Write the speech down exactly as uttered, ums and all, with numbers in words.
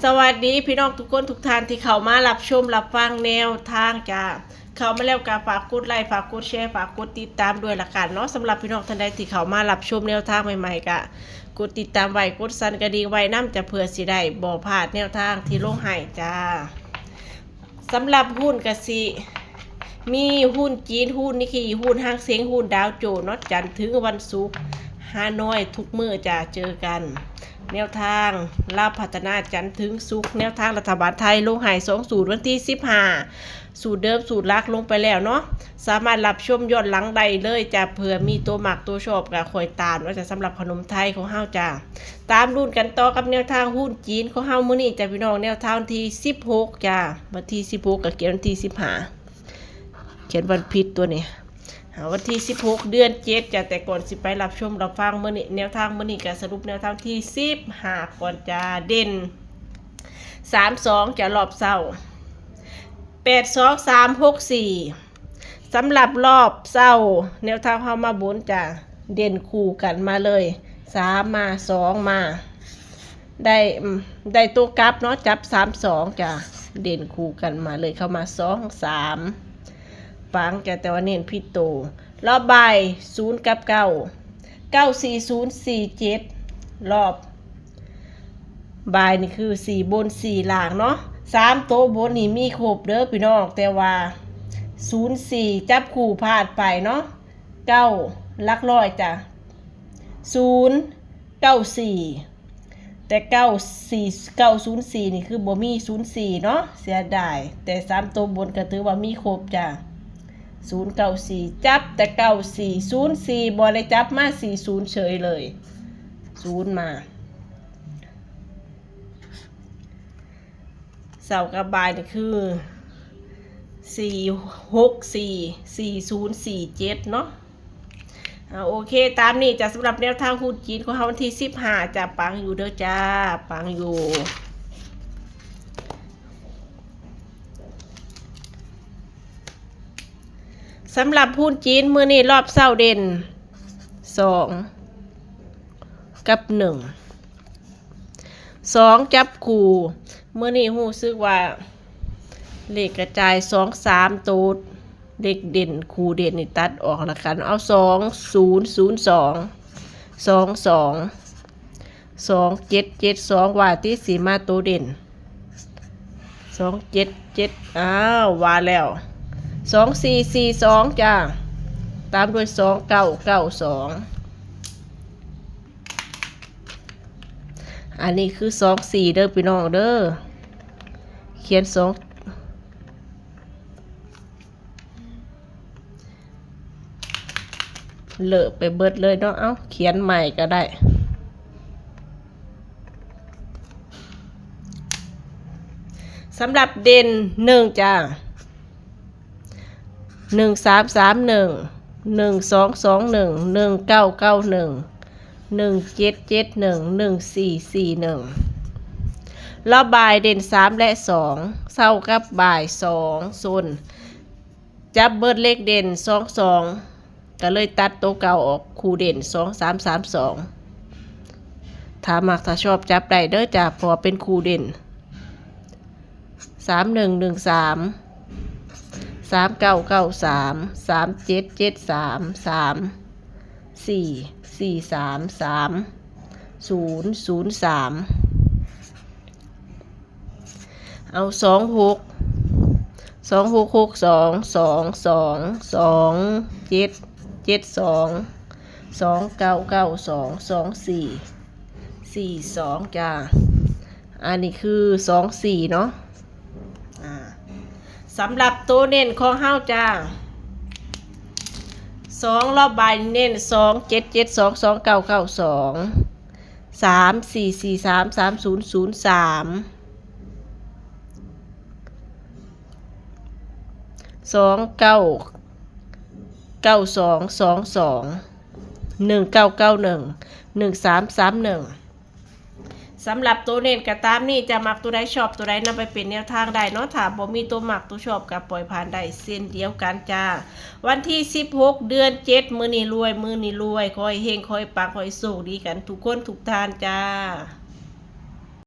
สวัสดีพี่น้องทุกคนทุกท่านที่เข้ามารับชมรับฟังแนวทางจ้า เข้ามาแล้วก็ฝากกดไลค์ ฝากกดแชร์ ฝากกดติดตามด้วยละกันเนาะ สำหรับพี่น้องท่านใดที่เข้ามารับชมแนวทางใหม่ๆ ก็กดติดตามไว้ กดสั่นกระดิ่งไว้นำจ้า เพื่อสิได้บ่พลาดแนวทางที่ลงให้จ้า สำหรับหุ้นกะสิ มีหุ้นจีน หุ้นนิกเกอิ หุ้นฮังเซ็ง หุ้นดาวโจนส์เนาะ จันทร์ถึงวันศุกร์ ฮานอยทุกมื้อจ้า เจอกัน แนวทางลาวพัฒนา จันทร์ถึงศุกร์ แนวทางรัฐบาลไทย ลงให้สองสูตร วันที่สิบห้า สูตรเดิมสูตรหลักลงไปแล้วเนาะ สามารถรับชมย้อนหลังได้เลยจ้า เผื่อมีตัวมักตัวชอบก็ค่อยตามเนาะจ้า สำหรับขนมไทยของเฮาจ้า ตามลุ้นกันต่อกับแนวทางหุ้นจีนของเฮามื้อนี้จ้าพี่น้อง แนวทางวันที่สิบหกจ้า วันที่สิบหก ก็เขียนวันที่สิบห้า เขียนวันผิดตัวนี้ อ่า วันที่สิบหก เดือนเจ็ดจ้า แต่ก่อนสิไปรับชมรับฟังมื้อนี้ แนวทางมื้อนี้ก็สรุปแนวทางที่สิบห้าก่อนจ้า เด่น สามสองจ้า รอบเช้า แปดสอง สามหก สี่ สำหรับรอบเช้า แนวทางเฮามาบนจ้า เด่นคู่กันมาเลย สามมา สองมา ได้ อืม ได้ตัวกลับเนาะ จับ สามสองจ้า เด่นคู่กันมาเลย เข้ามา สองสาม ปังจ้า แต่ว่าเน้นผิดตัว รอบบ่าย ศูนย์ กับ เก้า เก้าสี่ศูนย์สี่เจ็ด รอบบ่ายนี่คือสี่บนสี่ล่างเนาะ สามตัวบนนี่มีครบเด้อพี่น้อง แต่ว่า ศูนย์สี่ จับคู่พลาดไปเนาะ เก้า หลักร้อยจ้า ศูนย์ เก้าสี่ แต่ เก้าสี่ เก้าศูนย์สี่ นี่คือบ่มี ศูนย์สี่ เนาะ เสียดาย แต่สามตัวบนก็ถือว่ามีครบจ้า ศูนย์เก้าสี่ จับแต่ เก้าสี่ ศูนย์สี่ บ่ได้จับมา สี่ศูนย์ เฉยเลย ศูนย์ มา เช้ากับบ่ายนี่คือ สี่หกสี่ สี่ศูนย์สี่เจ็ด เนาะ อ่า โอเค ตามนี้จ้า สำหรับแนวทางหุ้นจีนของเฮาวันที่สิบห้าจ้า ปังอยู่เด้อจ้า ปังอยู่ สำหรับหุ้นจีนมื้อนี้รอบเช้าเด่น สอง กับ หนึ่ง สอง จับคู่ มื้อนี้รู้สึกว่า เลขกระจาย สอง สาม ตัว เลขเด่น คู่เด่นนี่ตัดออกละกัน เอา สองศูนย์ศูนย์สอง สองสอง สองเจ็ดเจ็ดสอง ว่าติสิมาตัวเด่น สองเจ็ดเจ็ด อ้าว ว่าแล้ว สองสี่สี่สอง จ้า ตามด้วย สองเก้าเก้าสอง อันนี้คือ สองสี่ เด้อพี่น้องเด้อ เขียน สอง เลอะไปเบิดเลยเนาะ เอ้า เขียนใหม่ก็ได้ สำหรับเด่น หนึ่ง จ้า หนึ่งสามสามหนึ่ง หนึ่งสองสองหนึ่ง หนึ่งเก้าเก้าหนึ่ง หนึ่งเจ็ดเจ็ดหนึ่ง หนึ่งสี่สี่หนึ่ง รอบบ่ายเด่น สาม และ สอง เช้ากับบ่าย สอง ส่วน จับเบิดเลขเด่น สองสอง ก็เลยตัดตัวเก่าออก คู่เด่น สองสามสามสอง ถ้ามักถ้าชอบจับได้เด้อจ้า เพราะว่าเป็นคู่เด่น สามหนึ่งหนึ่งสาม สามเก้าเก้าสาม สามเจ็ดเจ็ดสาม สามสี่สี่สาม สามศูนย์ศูนย์สาม เอา สองหก สองหกหกสอง สองสอง สองเจ็ดเจ็ดสอง สองเก้าเก้าสอง สองสี่สี่สอง จ้า อันนี้คือ สองสี่ เนาะ อ่า สำหรับตัวเน้นของเฮาจ้า สอง รอบบ่ายเน้น สองเจ็ดเจ็ดสอง สองเก้าเก้าสอง สามสี่สี่สาม สามศูนย์ศูนย์สาม สองเก้าเก้าสอง สองสอง หนึ่งเก้าเก้าหนึ่ง หนึ่งสามสามหนึ่ง สำหรับตัวเน้นก็ตามนี้จ้า มักตัวใดชอบตัวใดนำไปเป็นแนวทางได้เนาะ ถ้าบ่มีตัวมักตัวชอบก็ปล่อยผ่านได้เช่นเดียวกันจ้า วันที่สิบหก เดือนเจ็ด มื้อนี้รวย มื้อนี้รวย ขอให้เฮง ขอให้ปัง ขอให้โชคดีกันทุกคนทุกท่านจ้า